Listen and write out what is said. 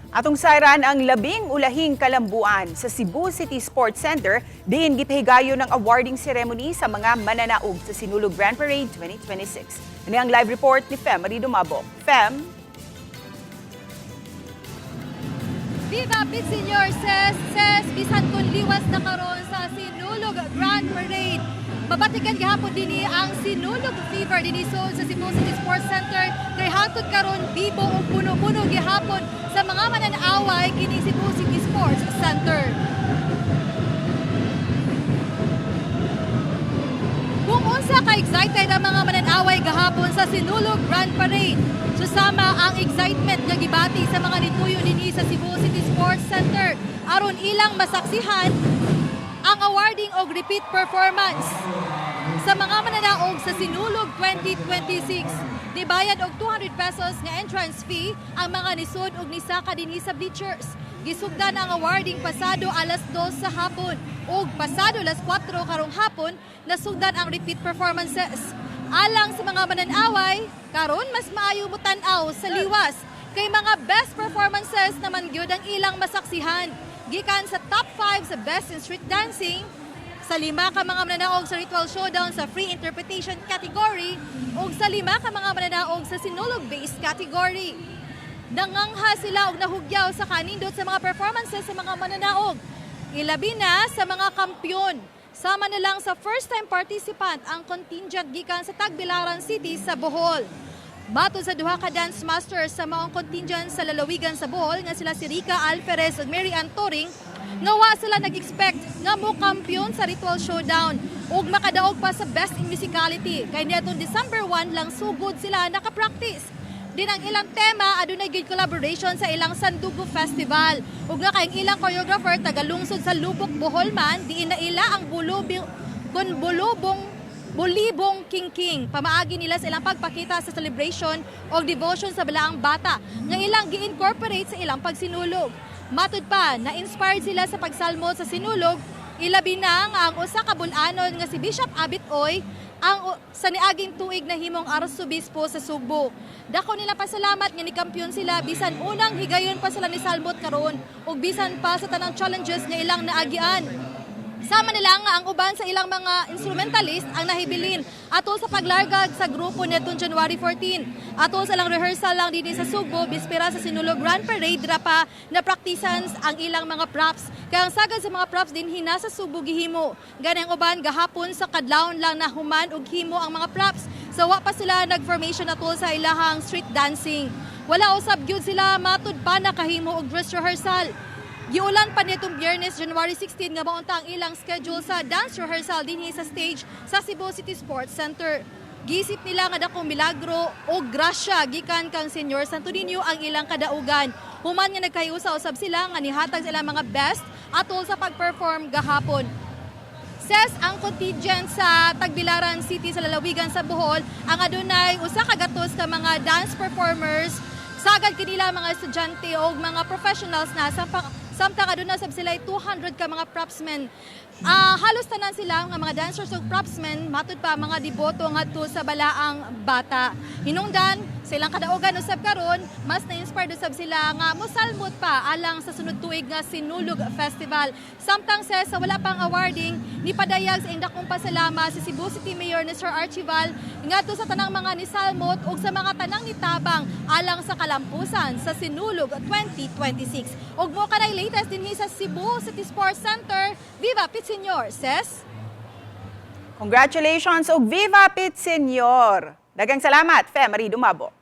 Atong sayran ang 10 ulahing kalambuan sa Cebu City Sports Center, diin gipahigayon ng awarding ceremony sa mga mananaog sa Sinulog Grand Parade 2026. Ini ang live report ni Fem Marie Dumabok. Fem? Viva Pit Senior says, says bisan kung liwas na karon sa Sinulog Grand Parade. Mabatikan gihapon dinhi ang Sinulog Fever dinhi sa Cebu City Sports Center kay hangtod karon bibo ug puno-puno gihapon sa mga mananaway kini Cebu City Sports Center. Kung unsa ka excited ang mga mananaway gahapon sa Sinulog Grand Parade, susama ang excitement nga gibati sa mga nituyo dinhi sa Cebu City Sports Center aron ilang masaksihan ang awarding og repeat performance sa mga mananaog sa Sinulog 2026. Nibayad og 200 pesos nga entrance fee ang mga nisud og nisaka dinhi sa bleachers. Gisugdan ang awarding pasado alas 2 sa hapon ug pasado alas 4 karong hapon nasugdan ang repeat performances. Alang sa mga mananaway, karon mas maayo mo tan-aw sa liwas kay mga best performances naman gyud ang ilang masaksihan. Gikan sa top 5 sa best in street dancing, sa 5 ka mga mananaog sa ritual showdown sa free interpretation category ug sa 5 ka mga mananaog sa sinulog-based category. Nangangha sila og nahugyaw sa kanindot sa mga performances sa mga mananaog. Ilabi na sa mga kampyon. Sama na lang sa first-time participant ang contingent gikan sa Tagbilaran City sa Bohol. Matod sa duha ka dance masters sa maong contingent sa lalawigan sa Bohol nga sila si Rica Alferez ug Mary Ann Toring, nga wa sila nag-expect nga mo kampiyon sa ritual showdown ug makadaog pa sa best in musicality kay niadtong December 1 lang sugod sila naka-practice. Din ang ilang tema adunay gyud collaboration sa ilang Sandugo Festival. Ug nga kay ang ilang choreographer taga lungsod sa Lubok, Bohol man, diin na ila ang bulubi kun bulubong Bulibong Kingking. Pamaagi nila sa ilang pagpakita sa celebration o devotion sa balaang bata nga ilang gi-incorporate sa ilang pagsinulog. Matud pa, na-inspired sila sa pagsalmo sa sinulog, ilabi na nga ang usa ka bul-anon nga si Bishop Abit Oy ang sa niaging tuig na himong arsobispo sa Sugbo. Dako nila pasalamat nga nikampiyon sila bisan unang higayon pa sila ni salmot karon ug bisan pa sa tanang challenges nga ilang naagian. Sama nila nga ang uban sa ilang mga instrumentalist ang nahibilin atol sa paglargag sa grupo nitong January 14. Atol sa ilang rehearsal lang dinhi sa Sugbo, bispera sa Sinulog Grand Parade ra pa na praktisan ang ilang mga props. Kaya ang sagad sa mga props dinhi nasa Sugbo gihimo. Gani ang uban gahapon sa kadlawon lang na human og himo ang mga props. So wa pa sila nag-formation atol sa ilahang street dancing. Wala usab gyud sila matud pa nakahimo og dress rehearsal. Giulan pa nitong Biyernes, January 16 nga maunta ang ilang schedule sa dance rehearsal dinhi sa stage sa Cebu City Sports Center. Gisip nila nga dakong milagro o grasya gikan kang Senyor Santo Niño ang ilang kadaugan. Human nga nagkahiusa usab sila nga nihatag sa ilang mga best atol sa pag-perform gahapon. Says ang contingent sa Tagbilaran City sa lalawigan sa Bohol ang adunay 100 ka mga dance performers, sagad kanila mga estudyante o mga professionals na samtang aduna sab sila 200 ka mga propsmen. Halos tanan sila nga mga dancers ug propsmen matud pa mga deboto ngadto sa balaang bata. Hinungdan sa ilang kadaugan usab karon, mas na-inspired usab sila nga mosalmot pa alang sa sunod tuig nga Sinulog Festival. Samtang sa wala pang awarding, nipadayag sa indakong pasalamat si Cebu City Mayor ni Sir Archival ngadto sa tanang mga nisalmot ug sa mga tanang nitabang alang sa kalampusan sa Sinulog 2026. Ug mo kanay latest dinhi sa Cebu City Sports Center. Viva Pit Señor, ses! Congratulations ug viva Pit Señor! Daghang salamat, Fe Marie Dumabo.